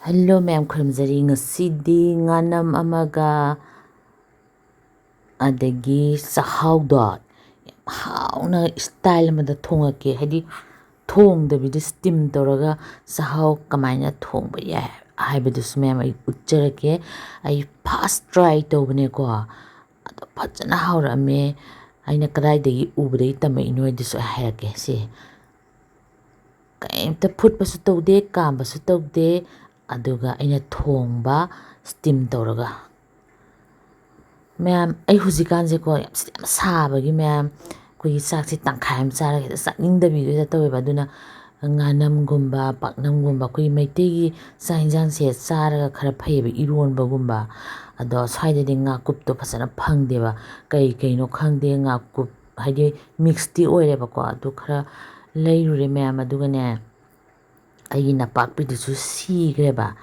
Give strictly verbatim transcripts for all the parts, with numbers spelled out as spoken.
Hello ꯃꯌꯥꯝ, ꯈꯨꯔꯨꯝꯖꯔꯤ꯫ ꯉꯁꯤꯗꯤ ꯉꯥꯅꯝ ꯑꯃꯒ ꯑꯗꯒꯤ ꯆꯥꯛꯍꯥꯎꯗꯣ ꯌꯥꯝ ꯍꯥꯎꯅ style ꯑꯃꯗ ꯊꯣꯡꯉꯛꯀꯦ꯫ ꯍꯥꯏꯗꯤ ꯊꯣꯡꯗꯕꯤꯗ steam ꯇꯧꯔꯒ ꯆꯥꯛꯍꯥꯎ ꯀꯃꯥꯏꯅ ꯊꯣꯡꯕ ꯌꯥꯏ ꯍꯥꯏꯕꯗꯨꯁꯨ ꯃꯌꯥꯝ ꯑꯩ ꯎꯠꯆꯔꯛꯀꯦ꯫ ꯑꯩ first try ꯇꯧꯕꯅꯦꯀꯣ꯫ ꯑꯗꯣ ꯐꯖꯅ ꯍꯥꯎꯔꯛꯑꯝꯃꯦ꯫ ꯑꯩꯅ ꯀꯗꯥꯏꯗꯒꯤ ꯎꯕꯗꯒꯤ ꯇꯝꯃꯛꯏꯅꯣ ꯍꯥꯏꯗꯨꯁꯨ ꯑꯩ ꯍꯥꯏꯔꯛꯀꯦ꯫ ꯁꯤ ꯀꯩꯝꯇ ꯐꯨꯠꯄꯁꯨ ꯇꯧꯗꯦ, ꯀꯥꯝꯕꯁꯨ ꯇꯧꯗꯦ꯫ ꯑꯗꯨꯒ ꯑꯩꯅ ꯊꯣꯡꯕ steam ꯇꯧꯔꯒ꯫ ꯃꯌꯥꯝ, ꯑꯩ ꯍꯧꯖꯤꯛꯀꯥꯟꯁꯦꯀꯣ, ꯌꯥꯝ, ꯌꯥꯝ ꯁꯥꯕꯒꯤ ꯃꯌꯥꯝ, ꯑꯩꯈꯣꯏꯒꯤ ꯆꯥꯛꯁꯦ ꯇꯪꯈꯥꯏ ꯑꯃ ꯆꯥꯔꯒ ꯍꯦꯛꯇ ꯆꯥꯅꯤꯡꯗꯕꯤꯗꯣ ꯍꯦꯛꯇ ꯇꯧꯋꯦꯕ꯫ ꯑꯗꯨꯅ ꯉꯥꯅꯝꯒꯨꯝꯕ, ꯄꯥꯛꯅꯝꯒꯨꯝꯕ, ꯑꯩꯈꯣꯏꯒꯤ ꯃꯩꯇꯩꯒꯤ ꯆꯥꯛ ꯌꯦꯟꯁꯥꯡꯁꯦ ꯆꯥꯔꯒ ꯈꯔ ꯐꯩꯌꯦꯕ, ꯏꯔꯣꯟꯕꯒꯨꯝꯕ꯫ ꯑꯗꯣ ꯁ꯭ꯋꯥꯏꯗꯗꯤ ꯉꯥꯀꯨꯞꯇꯣ ꯐꯖꯅ ꯐꯪꯗꯦꯕ꯫ ꯀꯩ ꯀꯩꯅꯣ ꯈꯪꯗꯦ, ꯉꯥꯀꯨꯞ ꯍꯥꯏꯗꯤ mixꯇꯤ ꯑꯣꯏꯔꯦꯕꯀꯣ꯫ ꯑꯗꯨ ꯈꯔ ꯂꯩꯔꯨꯔꯦ ꯃꯌꯥꯝ, ꯑꯗꯨꯒꯅꯦ, ꯑꯩꯒꯤ ꯅꯄꯥꯛꯄꯤꯗꯨꯁꯨ ꯁꯤꯈ꯭ꯔꯦꯕ꯫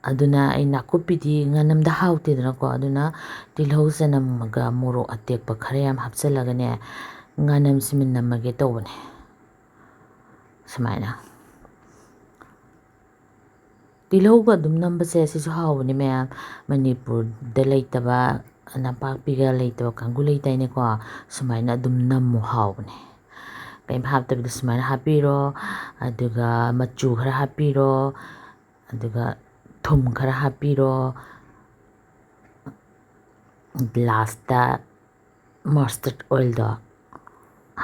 ꯑꯗꯨꯅ ꯑꯩ ꯅꯥꯀꯨꯞꯄꯤꯗꯤ ꯉꯥꯅꯝꯗ ꯍꯥꯎꯇꯦꯗꯅꯀꯣ꯫ ꯑꯗꯨꯅ ꯇꯤꯜꯍꯧ, ꯆꯅꯝꯒ ꯃꯣꯔꯣꯛ ꯑꯇꯦꯛꯄ ꯈꯔ ꯌꯥꯝ ꯍꯥꯞꯆꯤꯜꯂꯒꯅꯦ, ꯉꯥꯅꯝꯁꯤꯃ ꯅꯝꯃꯒꯦ ꯇꯧꯕꯅꯦ꯫ ꯁꯨꯃꯥꯏꯅ꯫ ꯇꯤꯜꯍꯧꯒ ꯑꯗꯨꯝ ꯅꯝꯕꯁꯦ ꯁꯤꯁꯨ ꯍꯥꯎꯕꯅꯦ ꯃꯌꯥꯝ꯫ ꯃꯅꯤꯄꯨꯔꯗ ꯂꯩꯇꯕ, ꯅꯄꯥꯛꯄꯤꯒ ꯂꯩꯇꯕ ꯀꯥꯡꯕꯨ ꯂꯩꯗꯥꯏꯅꯦꯀꯣ꯫ ꯁꯨꯃꯥꯏꯅ ꯑꯗꯨꯝ ꯅꯝꯃꯨ, ꯍꯥꯎꯕꯅꯦ꯫ ꯀꯩꯝ ꯍꯥꯞꯇꯕꯤꯗ ꯁꯨꯃꯥꯏꯅ ꯍꯥꯞꯄꯤꯔꯣ꯫ ꯑꯗꯨꯒ ꯃꯆꯨ ꯈꯔ ꯍꯥꯞꯄꯤꯔꯣ꯫ ꯑꯗꯨꯒ ꯊꯨꯝ ꯈꯔ ꯍꯥꯞꯄꯤꯔꯣ꯫ Lastꯇ mustard oilꯗꯣ,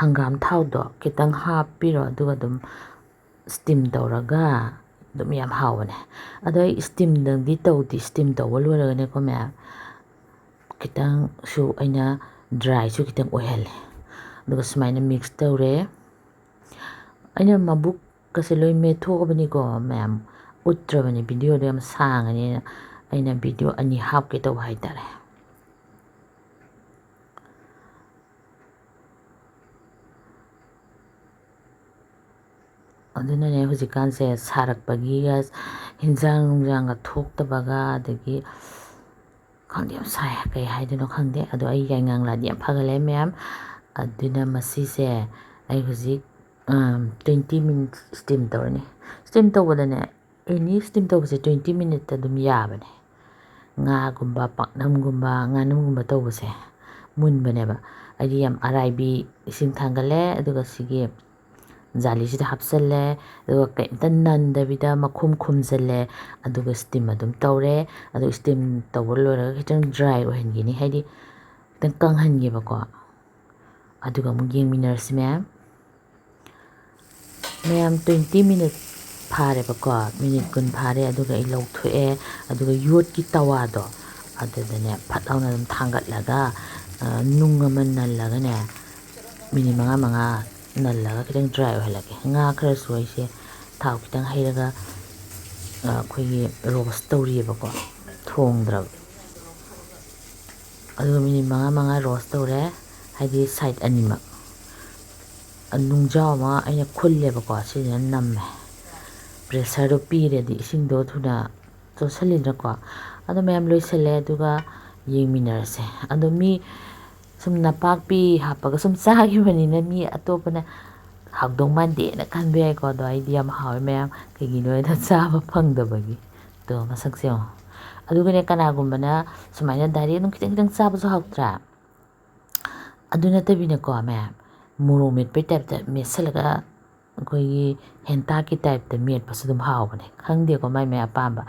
ꯍꯪꯒꯥꯝ ꯊꯥꯎꯗꯣ ꯈꯤꯇꯪ ꯍꯥꯞꯄꯤꯔꯣ꯫ ꯑꯗꯨꯒ ꯑꯗꯨꯝ steam ꯇꯧꯔꯒ ꯑꯗꯨꯝ ꯌꯥꯝ ꯍꯥꯎꯕꯅꯦ꯫ ꯑꯗꯣ ꯑꯩ steamꯗꯪꯗꯤ ꯇꯧꯗꯦ꯫ Steam ꯇꯧꯕ ꯂꯣꯏꯔꯒꯅꯦꯀꯣ ꯃꯌꯥꯝ, ꯈꯤꯇꯪꯁꯨ ꯑꯩꯅ dryꯁꯨ ꯈꯤꯇꯪ ꯑꯣꯏꯍꯜꯂꯦ꯫ ꯑꯗꯨꯒ ꯁꯨꯃꯥꯏꯅ mix ꯇꯧꯔꯦ꯫ ꯑꯩꯅ ꯃꯕꯨꯛꯀꯁꯦ ꯂꯣꯏ ꯃꯦꯠꯊꯣꯛꯑꯕꯅꯤꯀꯣ ꯃꯌꯥꯝ, ꯎꯠꯇ꯭ꯔꯕꯅꯤ, videoꯗꯣ ꯌꯥꯝ ꯁꯥꯡꯉꯅꯤꯅ꯫ ꯑꯩꯅ video ꯑꯅꯤ ꯍꯥꯞꯀꯦ ꯇꯧꯕ ꯍꯥꯏꯇꯥꯔꯦ꯫ ꯑꯗꯨꯅꯅꯦ ꯍꯧꯖꯤꯛꯀꯥꯟꯁꯦ ꯁꯥꯔꯛꯄꯒꯤꯒ ꯍꯤꯟꯖꯥꯡ ꯅꯨꯡꯖꯥꯡꯒ ꯊꯣꯛꯇꯕꯒ, ꯑꯗꯒꯤ ꯈꯪꯗꯦ, ꯌꯥꯝ ꯁꯥꯏ, ꯀꯩ ꯍꯥꯏꯗꯣꯏꯅꯣ ꯈꯪꯗꯦ꯫ ꯑꯗꯣ ꯑꯩ ꯌꯥꯏꯉꯪ ꯂꯥꯗꯤ ꯌꯥꯝ ꯐꯒꯠꯂꯦ ꯃꯌꯥꯝ꯫ ꯑꯗꯨꯅ ꯃꯁꯤꯁꯦ ꯑꯩ ꯍꯧꯖꯤꯛ, ꯑꯝ, twenty minutes steam ꯇꯧꯔꯅꯤ꯫ Steam ꯇꯧꯕꯗꯅꯦ, ꯑꯦꯅꯤ ꯁ꯭ꯇꯤꯝ ꯇꯧꯕꯁꯦ ꯇ꯭ꯋꯦꯟꯇꯤ ꯃꯤꯅꯤꯠꯇ ꯑꯗꯨꯝ ꯌꯥꯕꯅꯦ꯫ ꯉꯥꯒꯨꯝꯕ, ꯄꯥꯛꯅꯝꯒꯨꯝꯕ, ꯉꯥꯅꯝꯒꯨꯝꯕ ꯇꯧꯕꯁꯦ ꯃꯨꯟꯕꯅꯦꯕ꯫ ꯑꯩꯗꯤ ꯌꯥꯝ ꯑꯔꯥꯏꯕꯤ ꯏꯁꯤꯡ ꯊꯥꯡꯒꯠꯂꯦ, ꯑꯗꯨꯒ ꯁꯤꯒꯤ ꯖꯥꯂꯤꯁꯤꯗ ꯍꯥꯞꯆꯜꯂꯦ, ꯑꯗꯨꯒ ꯀꯩꯝꯇ ꯅꯟꯗꯕꯤꯗ ꯃꯈꯨꯝ ꯈꯨꯝꯖꯜꯂꯦ, ꯑꯗꯨꯒ ꯁ꯭ꯇꯤꯝ ꯑꯗꯨꯝ ꯇꯧꯔꯦ꯫ ꯑꯗꯨ ꯁ꯭ꯇꯤꯝ ꯇꯧꯕ ꯂꯣꯏꯔꯒ ꯈꯤꯇꯪ ꯗ꯭ꯔꯥꯏ ꯑꯣꯏꯍꯟꯈꯤꯅꯤ, ꯍꯥꯏꯗꯤ ꯈꯤꯇꯪ ꯀꯪꯍꯟꯒꯦꯕꯀꯣ꯫ ꯑꯗꯨꯒ ꯑꯃꯨꯛ ꯌꯦꯡꯃꯤꯟꯅꯔꯁꯤ ꯃꯌꯥꯝ꯫ ꯃꯌꯥꯝ, ꯇ꯭ꯋꯦꯟꯇꯤ ꯃꯤꯅꯤꯠ ꯐꯥꯔꯦꯕꯀꯣ, ꯃꯤꯅꯤꯠ ꯀꯨꯟ ꯐꯥꯔꯦ꯫ ꯑꯗꯨꯒ ꯑꯩ ꯂꯧꯊꯣꯛꯑꯦ꯫ ꯑꯗꯨꯒ ꯌꯣꯠꯀꯤ ꯇꯋꯥꯗꯣ ꯑꯗꯨꯗꯅꯦ ꯐꯠ ꯂꯥꯎꯅ ꯑꯗꯨꯝ ꯊꯥꯡꯒꯠꯂꯒ, ꯑ, ꯅꯨꯡ ꯑꯃ ꯅꯜꯂꯒꯅꯦ, ꯃꯤꯅꯤꯠ ꯃꯉꯥ, ꯃꯉꯥ ꯅꯜꯂꯒ ꯈꯤꯇꯪ ꯗ꯭ꯔꯥꯏ ꯑꯣꯏꯍꯜꯂꯒꯦ꯫ ꯉꯥ ꯈꯔꯁꯨ ꯑꯩꯁꯦ ꯊꯥꯎ ꯈꯤꯇꯪ ꯍꯩꯔꯒ, ꯑ, ꯑꯩꯈꯣꯏꯒꯤ ꯔꯣꯁ ꯇꯧꯔꯤꯑꯕꯀꯣ, ꯊꯣꯡꯗ꯭ꯔꯕ꯫ ꯑꯗꯨꯒ ꯃꯤꯅꯤꯠ ꯃꯉꯥ, ꯃꯉꯥ ꯔꯣꯁ ꯇꯧꯔꯦ, ꯍꯥꯏꯗꯤ ꯁꯥꯏꯠ ꯑꯅꯤꯃꯛ꯫ ꯅꯨꯡꯖꯥꯎ ꯑꯃ ꯑꯩꯅ ꯈꯨꯜꯂꯦꯕꯀꯣ, ꯁꯤꯁꯤꯅ ꯅꯝꯃꯦ꯫ ꯄ꯭ꯔꯦꯁꯔꯗꯣ ꯄꯤꯔꯗꯤ ꯏꯁꯤꯡꯗꯣ ꯊꯨꯅ ꯆꯣꯠꯁꯤꯜꯂꯤꯗꯅꯀꯣ꯫ ꯑꯗꯣ ꯃꯌꯥꯝ ꯂꯣꯏꯁꯤꯜꯂꯦ, ꯑꯗꯨꯒ ꯌꯦꯡꯃꯤꯟꯅꯔꯁꯦ꯫ ꯑꯗꯣ ꯃꯤ ꯁꯨꯝ ꯅꯄꯥꯛꯄꯤ ꯍꯥꯞꯄꯒ ꯁꯨꯝ ꯆꯥꯈꯤꯕꯅꯤꯅ ꯃꯤ ꯑꯇꯣꯞꯄꯅ ꯍꯥꯎꯗꯧ ꯃꯥꯟꯗꯦꯅ ꯈꯟꯕ ꯌꯥꯏꯀꯣ꯫ ꯑꯗꯣ ꯑꯩꯗꯤ ꯌꯥꯝ ꯍꯥꯎꯋꯦ ꯃꯌꯥꯝ, ꯀꯩꯒꯤꯅꯣ ꯍꯥꯏꯗ ꯆꯥꯕ ꯐꯪꯗꯕꯒꯤ꯫ ꯑꯗꯣ ꯃꯁꯛꯁꯦ ꯌꯦꯡꯉꯣ꯫ ꯑꯗꯨꯒꯅꯦ, ꯀꯅꯥꯒꯨꯝꯕꯅ ꯁꯨꯃꯥꯏꯅ ꯗꯥꯏꯔꯦꯛ ꯑꯗꯨꯝ ꯈꯤꯇꯪ ꯈꯤꯇꯪ ꯆꯥꯕꯁꯨ ꯍꯥꯎꯇ꯭ꯔꯥ? ꯑꯗꯨ ꯅꯠꯇꯕꯤꯅꯀꯣ ꯃꯌꯥꯝ, ꯃꯣꯔꯣꯛ ꯃꯦꯠꯄꯩ ꯇꯥꯏꯞꯇ ꯃꯦꯠꯁꯜꯂꯒ ꯑꯩꯈꯣꯏꯒꯤ ꯍꯦꯟꯇꯥꯛꯀꯤ ꯇꯥꯏꯞꯇ ꯃꯦꯠꯄꯁꯨ ꯑꯗꯨꯝ ꯍꯥꯎꯕꯅꯦ꯫ ꯈꯪꯗꯦꯀꯣ ꯃꯥꯏ ꯃꯥꯏ ꯑꯄꯥꯝꯕ꯫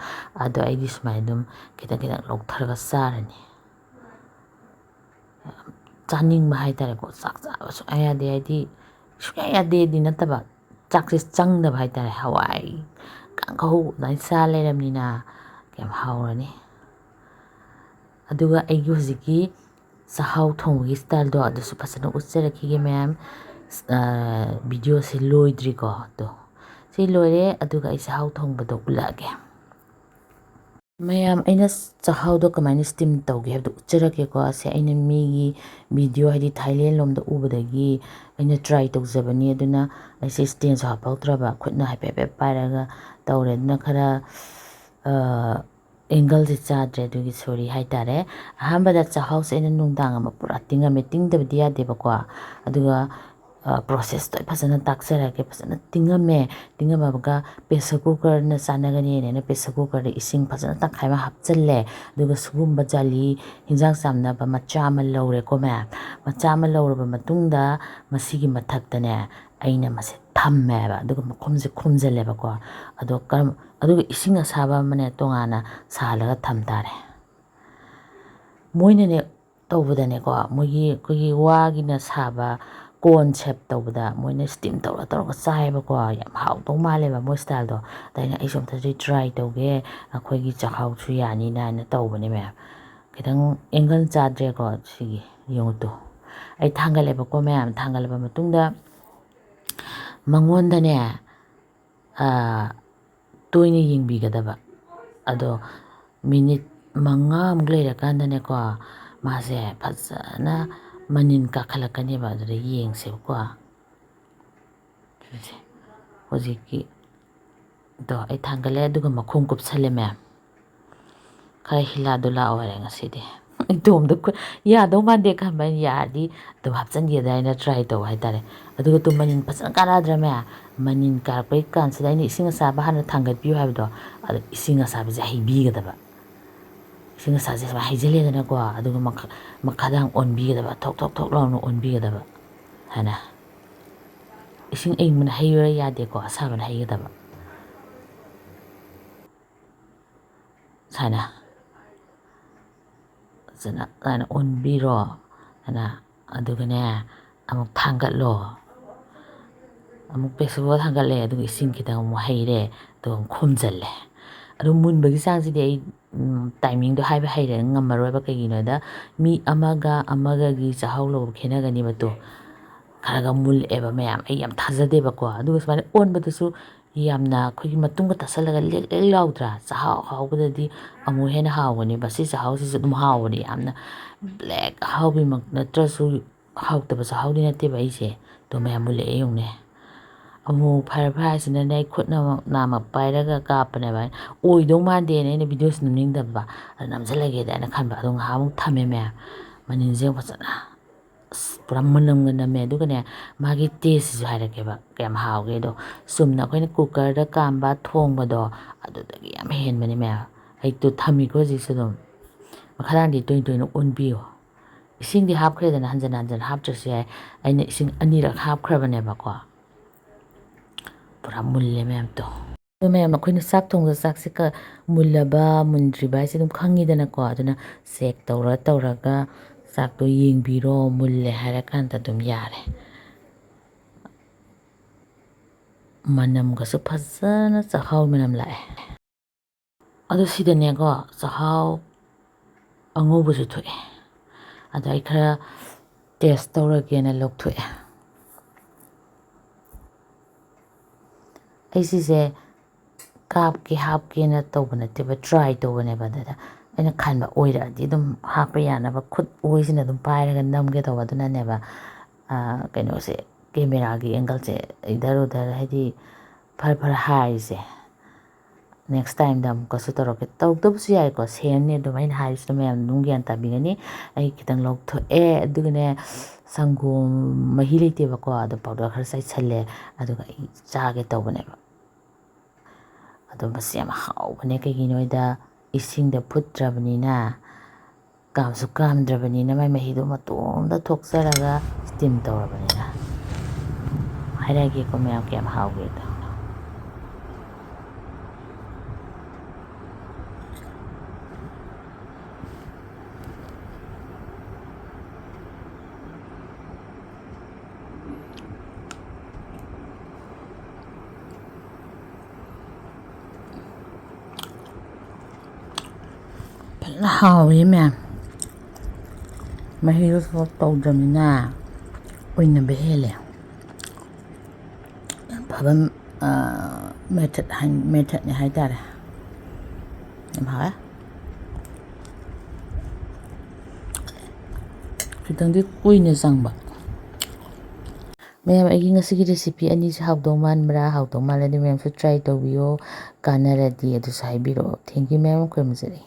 ꯑꯗꯣ ꯑꯩꯗꯤ ꯁꯨꯃꯥꯏꯅ ꯑꯗꯨꯝ ꯈꯤꯇꯪ ꯈꯤꯇꯪ ꯂꯧꯊꯔꯒ ꯆꯥꯔꯅꯤ꯫ ꯆꯥꯅꯤꯡꯕ ꯍꯥꯏꯇꯥꯔꯦꯀꯣ꯫ ꯆꯥꯛ ꯆꯥꯕ ꯁꯨꯡꯌꯥ ꯌꯥꯗꯦ, ꯍꯥꯏꯗꯤ ꯁꯨꯡꯌꯥ ꯌꯥꯗꯦꯗꯤ ꯅꯠꯇꯕ, ꯆꯥꯛꯁꯦ ꯆꯪꯗꯕ ꯍꯥꯏꯇꯥꯔꯦ꯫ ꯍꯋꯥꯏ, ꯀꯥꯡꯍꯧ ꯑꯗꯨꯃꯥꯏꯅ ꯆꯥ ꯂꯩꯔꯕꯅꯤꯅ ꯀꯌꯥꯝ ꯍꯥꯎꯔꯅꯤ꯫ ꯑꯗꯨꯒ ꯑꯩꯒꯤ ꯍꯧꯖꯤꯛꯀꯤ ꯆꯥꯛꯍꯥꯎ ꯊꯣꯡꯕꯒꯤ ꯁ꯭ꯇꯥꯏꯜꯗꯣ ꯑꯗꯨꯁꯨ ꯐꯖꯅ ꯎꯠꯆꯔꯛꯈꯤꯒꯦ ꯃꯌꯥꯝ꯫ ꯑ, ꯚꯤꯗꯤꯑꯣꯁꯦ ꯂꯣꯏꯗ꯭ꯔꯤꯀꯣ꯫ ꯑꯗꯣ ꯁꯤ ꯂꯣꯏꯔꯦ, ꯑꯗꯨꯒ ꯑꯩ ꯆꯥꯛꯍꯥꯎ ꯊꯣꯡꯕꯗꯣ ꯎꯠꯂꯛꯑꯒꯦ꯫ ꯃꯌꯥꯝ, ꯑꯩꯅ ꯆꯥꯛꯍꯥꯎꯗꯣ ꯀꯃꯥꯏꯅ ꯁ꯭ꯇꯤꯝ ꯇꯧꯒꯦ ꯍꯥꯏꯕꯗꯣ ꯎꯠꯆꯔꯛꯀꯦꯀꯣ꯫ ꯁꯦ ꯑꯩꯅ ꯃꯤꯒꯤ ꯚꯤꯗꯤꯑꯣ, ꯍꯥꯏꯗꯤ ꯊꯥꯏꯂꯦꯟ ꯂꯣꯝꯗ ꯎꯕꯗꯒꯤ ꯑꯩꯅ ꯇ꯭ꯔꯥꯏ ꯇꯧꯖꯕꯅꯤ꯫ ꯑꯗꯨꯅ ꯑꯩꯁꯦ ꯁ꯭ꯇꯦꯟꯁꯨ ꯍꯥꯞꯍꯧꯗ꯭ꯔꯕ, ꯈꯨꯠꯅ ꯍꯥꯏꯐꯦꯠ ꯍꯥꯏꯐꯦꯠ ꯄꯥꯏꯔꯒ ꯇꯧꯔꯦ꯫ ꯑꯗꯨꯅ ꯈꯔ, ꯑ, ꯑꯦꯡꯒꯜꯁꯦ ꯆꯥꯗ꯭ꯔꯦ, ꯑꯗꯨꯒꯤ ꯁꯣꯔꯤ ꯍꯥꯏꯇꯥꯔꯦ꯫ ꯑꯍꯥꯟꯕꯗ ꯆꯥꯛꯍꯥꯎꯁꯦ ꯑꯩꯅ ꯅꯨꯡꯗꯥꯡ ꯑꯃ ꯄꯨꯔꯥ ꯇꯤꯡꯉꯝꯃꯦ, ꯇꯤꯡꯗꯕꯗꯤ ꯌꯥꯗꯦꯕꯀꯣ꯫ ꯑꯗꯨꯒ ꯄ꯭ꯔꯣꯁꯦꯁꯇꯣ ꯑꯩ ꯐꯖꯅ ꯇꯥꯛꯆꯔꯛꯀꯦ꯫ ꯐꯖꯅ ꯇꯤꯡꯉꯝꯃꯦ꯫ ꯇꯤꯡꯉꯝꯃꯒ ꯄ꯭ꯔꯦꯁꯔ ꯀꯨꯀꯔꯅ ꯆꯥꯟꯅꯒꯅꯤꯅ ꯑꯩꯅ ꯄ꯭ꯔꯦꯁꯔ ꯀꯨꯀꯔꯗ ꯏꯁꯤꯡ ꯐꯖꯅ ꯇꯪꯈꯥꯏ ꯑꯃ ꯍꯥꯞꯆꯤꯜꯂꯦ꯫ ꯑꯗꯨꯒ ꯁꯤꯒꯨꯝꯕ ꯖꯥꯂꯤ ꯍꯤꯟꯖꯥꯡ ꯆꯥꯝꯅꯕ ꯃꯆꯥ ꯑꯃ ꯂꯧꯔꯦꯀꯣ ꯃꯌꯥꯝ꯫ ꯃꯆꯥ ꯑꯃ ꯂꯧꯔꯕ ꯃꯇꯨꯡꯗ ꯃꯁꯤꯒꯤ ꯃꯊꯛꯇꯅꯦ ꯑꯩꯅ ꯃꯁꯦ ꯊꯝꯃꯦꯕ꯫ ꯑꯗꯨꯒ ꯃꯈꯨꯝꯁꯦ ꯈꯨꯝꯖꯤꯜꯂꯦꯕꯀꯣ꯫ ꯑꯗꯣ ꯀꯔꯝ-, ꯑꯗꯨꯒ ꯏꯁꯤꯡ ꯑꯁꯥꯕ ꯑꯃꯅꯦ ꯇꯣꯉꯥꯟꯅ ꯁꯥꯍꯜꯂꯒ ꯊꯝ ꯇꯥꯔꯦ꯫ ꯃꯣꯏꯅꯅꯦ ꯇꯧꯕꯗꯅꯦꯀꯣ, ꯃꯣꯏꯒꯤ ꯑꯩꯈꯣꯏꯒꯤ ꯋꯥꯒꯤꯅ ꯁꯥꯕ ꯀꯣꯟ ꯁꯦꯞ ꯇꯧꯕꯗ ꯃꯣꯏꯅ ꯁ꯭ꯇꯤꯝ ꯇꯧꯔ ꯇꯧꯔꯒ ꯆꯥꯏꯌꯦꯕꯀꯣ꯫ ꯌꯥꯝ ꯍꯥꯎꯗꯧ ꯃꯥꯜꯂꯦꯕ ꯃꯣꯏ ꯁ꯭ꯇꯥꯏꯜꯗꯣ꯫ ꯑꯗ ꯑꯩꯅ ꯑꯩꯁꯨ ꯑꯝꯇꯗꯤ ꯇ꯭ꯔꯥꯏ ꯇꯧꯒꯦ, ꯑꯩꯈꯣꯏꯒꯤ ꯆꯥꯛꯍꯥꯎꯁꯨ ꯌꯥꯅꯤꯅ ꯍꯥꯏꯅ ꯇꯧꯕꯅꯦ ꯃꯌꯥꯝ꯫ ꯈꯤꯇꯪ ꯑꯦꯡꯒꯜ ꯆꯥꯗ꯭ꯔꯦꯀꯣ ꯁꯤꯒꯤ꯫ ꯌꯦꯡꯉꯨ ꯇꯨ꯫ ꯑꯩ ꯊꯥꯡꯒꯠꯂꯦꯕꯀꯣ ꯃꯌꯥꯝ꯫ ꯊꯥꯡꯒꯠꯂꯕ ꯃꯇꯨꯡꯗ ꯃꯉꯣꯟꯗꯅꯦ, ꯑꯥ, ꯇꯣꯏꯅ ꯌꯦꯡꯕꯤꯒꯗꯕ꯫ ꯑꯗꯣ ꯃꯤꯅꯤꯠ ꯃꯉꯥꯃꯨꯛ ꯂꯩꯔꯀꯥꯟꯗꯅꯦꯀꯣ, ꯃꯥꯁꯦ ꯐꯖꯅ ꯃꯅꯤꯟ ꯀꯥꯈꯠꯂꯛꯀꯅꯦꯕ꯫ ꯑꯗꯨꯗ ꯌꯦꯡꯁꯦꯕꯀꯣ꯫ ꯁꯤꯁꯦ ꯍꯧꯖꯤꯛꯀꯤ ꯗꯣ ꯑꯩ ꯊꯥꯡꯒꯠꯂꯦ, ꯑꯗꯨꯒ ꯃꯈꯨꯝ ꯀꯨꯞꯁꯜꯂꯦ ꯃꯌꯥꯝ꯫ ꯈꯔ ꯍꯤꯂꯥ ꯗꯨꯂꯥ ꯑꯣꯏꯔꯦ ꯉꯁꯤꯗꯤ꯫ ꯏꯇꯣꯝꯗ ꯈꯨ-, ꯌꯥꯗꯧ ꯃꯥꯟꯗꯦ ꯈꯟꯕ ꯑꯩꯅ, ꯌꯥꯔꯗꯤ ꯑꯗꯨꯝ ꯍꯥꯞꯆꯤꯟꯒꯦꯗ ꯑꯩꯅ ꯇ꯭ꯔꯥꯏ ꯇꯧꯕ ꯍꯥꯏꯇꯥꯔꯦ꯫ ꯑꯗꯨꯒ ꯇꯨ ꯃꯅꯤꯟ ꯐꯖꯅ ꯀꯥꯔꯛꯑꯗ꯭ꯔꯥ ꯃꯌꯥꯝ? ꯃꯅꯤꯟ ꯀꯥꯔꯛꯄꯩ ꯀꯥꯟꯁꯤꯗ ꯑꯩꯅ ꯏꯁꯤꯡ ꯑꯁꯥꯕ ꯍꯥꯟꯅ ꯊꯥꯡꯒꯠꯄꯤꯌꯨ ꯍꯥꯏꯕꯗꯣ, ꯑꯗꯣ ꯏꯁꯤꯡ ꯑꯁꯥꯕꯁꯦ ꯍꯩꯕꯤꯒꯗꯕ꯫ ꯏꯁꯤꯡ ꯑꯁꯥꯕꯁꯦ ꯁꯨꯃꯥꯏꯅ ꯍꯩꯖꯤꯜꯂꯦꯗꯅꯀꯣ, ꯑꯗꯨꯒ ꯃꯈꯥ-, ꯃꯈꯥꯗ ꯑꯃꯨꯛ ꯑꯣꯟꯕꯤꯒꯗꯕ, ꯊꯣꯛ ꯊꯣꯛ ꯊꯣꯛ ꯂꯥꯎꯅ ꯑꯣꯟꯕꯤꯒꯗꯕ꯫ ꯍꯥꯏꯅ ꯏꯁꯤꯡ ꯑꯏꯪꯕꯅ ꯍꯩꯕ ꯌꯥꯗꯦꯀꯣ, ꯑꯁꯥꯕꯅ ꯍꯩꯒꯗꯕ꯫ ꯁꯨꯃꯥꯏꯅ ꯐꯖꯅ ꯑꯗꯨꯃꯥꯏꯅ ꯑꯣꯟꯕꯤꯔꯣ꯫ ꯑꯗꯨꯅ, ꯑꯗꯨꯒꯅꯦ, ꯑꯃꯨꯛ ꯊꯥꯡꯒꯠꯂꯣ꯫ ꯑꯃꯨꯛ ꯄ꯭ꯔꯦꯁꯔ ꯀꯨꯀꯔ ꯊꯥꯡꯒꯠꯂꯦ, ꯑꯗꯨꯒ ꯏꯁꯤꯡ ꯈꯤꯇꯪ ꯑꯃꯨꯛ ꯍꯩꯔꯦ, ꯑꯗꯨꯒ ꯑꯃꯨꯛ ꯈꯨꯝꯖꯤꯜꯂꯦ꯫ ꯑꯗꯨ ꯃꯨꯟꯕꯒꯤ ꯆꯥꯡꯁꯤꯗꯤ ꯑꯩ, ꯎꯝ, ꯇꯥꯏꯃꯤꯡꯗꯣ ꯍꯥꯏꯕ ꯍꯩꯔꯦ, ꯉꯝꯃꯔꯣꯏꯕ꯫ ꯀꯩꯒꯤꯅꯣꯗ ꯃꯤ ꯑꯃꯒ ꯑꯃꯒꯒꯤ ꯆꯥꯛꯍꯥꯎ ꯂꯧꯕ ꯈꯦꯠꯅꯒꯅꯤꯕ꯫ ꯇꯣ, ꯈꯔꯒ ꯃꯨꯜꯂꯛꯑꯦꯕ ꯃꯌꯥꯝ꯫ ꯑꯩ ꯌꯥꯝ ꯊꯥꯖꯗꯦꯕꯀꯣ꯫ ꯑꯗꯨꯒ ꯁꯨꯃꯥꯏꯅ ꯑꯣꯟꯕꯗꯁꯨ ꯌꯥꯝꯅ ꯑꯩꯈꯣꯏꯒꯤ ꯃꯇꯨꯝꯒ ꯇꯥꯁꯜꯂꯒ ꯂꯦꯛ ꯂꯦꯛ ꯂꯥꯎꯗ꯭ꯔꯥ? ꯆꯥꯛꯍꯥꯎ ꯑꯍꯥꯎꯕꯗꯗꯤ ꯑꯃꯨꯛ ꯍꯦꯟꯅ ꯍꯥꯎꯕꯅꯦꯕ꯫ ꯁꯤ ꯆꯥꯛꯍꯥꯎꯁꯤꯁꯨ ꯑꯗꯨꯝ ꯍꯥꯎꯕꯅꯦ ꯌꯥꯝꯅ꯫ ꯕ꯭ꯂꯦꯛ ꯑꯍꯥꯎꯕꯤꯃꯛ ꯅꯠꯇ꯭ꯔꯁꯨ, ꯍꯥꯎꯇꯕ ꯆꯥꯛꯍꯥꯎꯗꯤ ꯅꯠꯇꯦꯕ ꯑꯩꯁꯦ꯫ ꯑꯗꯣ ꯃꯌꯥꯝ ꯃꯨꯜꯂꯛꯑꯦ ꯌꯦꯡꯉꯨꯅꯦ꯫ ꯑꯃꯨꯛ ꯐꯔꯥꯏ ꯐ꯭ꯔꯥꯏꯁꯤꯅꯅꯦ ꯑꯩ ꯈꯨꯠꯅ ꯅꯥꯝꯃ ꯄꯥꯏꯔꯒ ꯀꯥꯞꯄꯅꯦꯕ꯫ ꯑꯩꯅ ꯑꯣꯏꯗꯧ ꯃꯥꯟꯗꯦꯅ ꯑꯩꯅ ꯚꯤꯗꯤꯑꯣꯁꯤ ꯅꯝꯅꯤꯡꯗꯕ꯫ ꯑꯗ ꯅꯝꯁꯤꯜꯂꯒꯦꯗꯤ ꯑꯩꯅ ꯈꯟꯕ꯫ ꯑꯗꯣ ꯉꯥꯏꯍꯥꯛꯃꯨꯛ ꯊꯝꯃꯦ ꯃꯌꯥꯝ꯫ ꯃꯅꯤꯟꯁꯦ ꯑꯃꯨꯛ ꯐꯖꯅ ꯑꯁ, ꯄꯨꯔꯥ ꯃꯅꯝꯒ ꯅꯝꯃꯦ꯫ ꯑꯗꯨꯒꯅꯦ, ꯃꯥꯒꯤ ꯇꯦꯁꯁꯤꯁꯨ ꯍꯥꯏꯔꯛꯀꯦꯕ, ꯀꯌꯥꯝ ꯍꯥꯎꯒꯦꯗꯣ꯫ ꯆꯨꯝꯅ ꯑꯩꯈꯣꯏꯅ cookerꯗ ꯀꯥꯝꯕ ꯊꯣꯡꯕꯗꯣ, ꯑꯗꯨꯗꯒꯤ ꯌꯥꯝ ꯍꯦꯟꯕꯅꯦ ꯃꯌꯥꯝ꯫ ꯑꯩꯗꯣ ꯊꯝꯃꯤꯀꯣ ꯍꯧꯖꯤꯛꯁꯨ ꯑꯗꯨꯝ꯫ ꯃꯈꯥ ꯇꯥꯅꯗꯤ ꯇꯣꯏꯅ ꯇꯣꯏꯅ ꯑꯣꯟꯕꯤꯌꯣ꯫ ꯏꯁꯤꯡꯗꯤ ꯍꯥꯞꯈ꯭ꯔꯦꯗꯅ, ꯍꯟꯖꯟ ꯍꯟꯖꯟ ꯍꯥꯞꯇ꯭ꯔꯁꯨ ꯌꯥꯏ꯫ ꯑꯩꯅ ꯏꯁꯤꯡ ꯑꯅꯤꯔꯛ ꯍꯥꯞꯈ꯭ꯔꯕꯅꯦꯕꯀꯣ꯫ ꯄꯨꯔꯥ ꯃꯨꯜꯂꯦ ꯃꯌꯥꯝꯗꯣ꯫ ꯑꯗꯣ ꯃꯌꯥꯝ, ꯑꯩꯈꯣꯏꯅ ꯆꯥꯛ ꯊꯣꯡꯕꯗ ꯆꯥꯛꯁꯦ ꯀ-, ꯃꯨꯜꯂꯕ ꯃꯨꯟꯗ꯭ꯔꯤꯕ ꯍꯥꯏꯁꯦ ꯑꯗꯨꯝ ꯈꯪꯉꯤꯗꯅꯀꯣ꯫ ꯑꯗꯨꯅ check ꯇꯧꯔ ꯇꯧꯔꯒ ꯆꯥꯛꯇꯣ ꯌꯦꯡꯕꯤꯔꯣ, ꯃꯨꯜꯂꯦ ꯍꯥꯏꯔꯀꯥꯟꯗ ꯑꯗꯨꯝ ꯌꯥꯔꯦ꯫ ꯃꯅꯝꯒꯁꯨ ꯐꯖꯅ ꯆꯥꯛꯍꯥꯎ ꯃꯅꯝ ꯂꯥꯛꯑꯦ꯫ ꯑꯗꯣ ꯁꯤꯗꯅꯦꯀꯣ, ꯆꯥꯛꯍꯥꯎ ꯑꯉꯧꯕꯁꯨ ꯊꯣꯛꯑꯦ꯫ ꯑꯗꯣ ꯑꯩ ꯈꯔ test ꯇꯧꯔꯒꯦꯅ ꯂꯧꯊꯣꯛꯑꯦ꯫ ꯑꯩ ꯁꯤꯁꯦ ꯀꯥꯞꯀꯦ ꯍꯥꯞꯀꯦꯅ ꯇꯧꯕ ꯅꯠꯇꯦꯕ, try ꯇꯧꯕꯅꯦꯕ꯫ ꯑꯗꯨꯗ ꯑꯩꯅ ꯈꯟꯕ, ꯑꯣꯏꯔꯛꯑꯗꯤ ꯑꯗꯨꯝ ꯍꯥꯞꯄ ꯌꯥꯅꯕ ꯈꯨꯠ ꯑꯣꯏꯁꯤꯅ ꯑꯗꯨꯝ ꯄꯥꯏꯔꯒ ꯅꯝꯒꯦ ꯇꯧꯕ꯫ ꯑꯗꯨꯅꯅꯦꯕ, ꯑꯥ, ꯀꯩꯅꯣꯁꯦ, cameraꯒꯤ angleꯁꯦ ꯏꯙꯔ ꯎꯙꯔ, ꯍꯥꯏꯗꯤ ꯐꯔ ꯐꯔ ꯍꯥꯏꯔꯤꯁꯦ꯫ Next timeꯗ ꯑꯃꯨꯛꯀꯁꯨ ꯇꯧꯔꯛꯀꯦ꯫ ꯇꯧꯔꯛꯇꯕꯁꯨ ꯌꯥꯏꯀꯣ, ꯁꯦꯝꯅꯤ ꯑꯗꯨꯝ꯫ ꯑꯩꯅ ꯍꯥꯏꯔꯤꯁꯤꯗ ꯃꯌꯥꯝ ꯑꯗꯨꯝ ꯒ꯭ꯌꯥꯟ ꯇꯥꯕꯤꯒꯅꯤ꯫ ꯑꯩ ꯈꯤꯇꯪ ꯂꯧꯊꯣꯛꯑꯦ, ꯑꯗꯨꯒꯅꯦ, ꯁꯪꯒꯣꯝ ꯃꯍꯤ ꯂꯩꯇꯦꯕꯀꯣ, ꯑꯗꯣ powder ꯈꯔ ꯆꯥꯏꯁꯜꯂꯦ, ꯑꯗꯨꯒ ꯑꯩ ꯆꯥꯒꯦ ꯇꯧꯕꯅꯦꯕ꯫ ꯑꯗꯣ ꯃꯁꯤ ꯌꯥꯝ ꯍꯥꯎꯕꯅꯦ, ꯀꯩꯒꯤꯅꯣ ꯍꯥꯏꯗ ꯏꯁꯤꯡꯗ ꯐꯨꯠꯇ꯭ꯔꯕꯅꯤꯅ, ꯀꯥꯝꯁꯨ ꯀꯥꯝꯗ꯭ꯔꯕꯅꯤꯅ ꯃꯥꯏ ꯃꯍꯤꯗꯣ ꯃꯇꯣꯝꯇ ꯊꯣꯛꯆꯔꯒ steam ꯇꯧꯔꯕꯅꯤꯅ꯫ ꯍꯥꯏꯔꯛꯑꯒꯦꯀꯣ ꯃꯌꯥꯝ ꯀꯌꯥꯝ ꯍꯥꯎꯒꯦꯗꯣ꯫ ꯐꯖꯅ ꯍꯥꯎꯋꯦ ꯃꯌꯥꯝ꯫ ꯃꯍꯤꯗꯣ ꯁꯣꯛ ꯇꯧꯗ꯭ꯔꯕꯅꯤꯅ ꯑꯣꯏꯅꯕ ꯍꯦꯜꯂꯦ꯫ ꯌꯥꯝ ꯐꯕ, ꯑ, method ꯍꯥꯏ-, methodꯅꯦ ꯍꯥꯏꯇꯥꯔꯦ꯫ ꯌꯥꯝ ꯍꯥꯎꯋꯦ꯫ ꯈꯤꯇꯪꯗꯤ ꯀꯨꯏꯅ ꯆꯪꯕ꯫ ꯃꯌꯥꯝ, ꯑꯩꯒꯤ ꯉꯁꯤꯒꯤ recipe ꯑꯅꯤꯁꯦ ꯍꯥꯎꯗꯧ ꯃꯥꯟꯕ꯭ꯔꯥ? ꯍꯥꯎꯗꯧ ꯃꯥꯜꯂꯗꯤ ꯃꯌꯥꯝꯁꯨ try ꯇꯧꯕꯤꯌꯣ꯫ ꯀꯥꯟꯅꯔꯗꯤ ꯑꯗꯨꯁꯨ ꯍꯥꯏꯕꯤꯔꯛꯑꯣ꯫ Thank you ꯃꯌꯥꯝ, ꯈꯨꯔꯨꯝꯖꯔꯤ꯫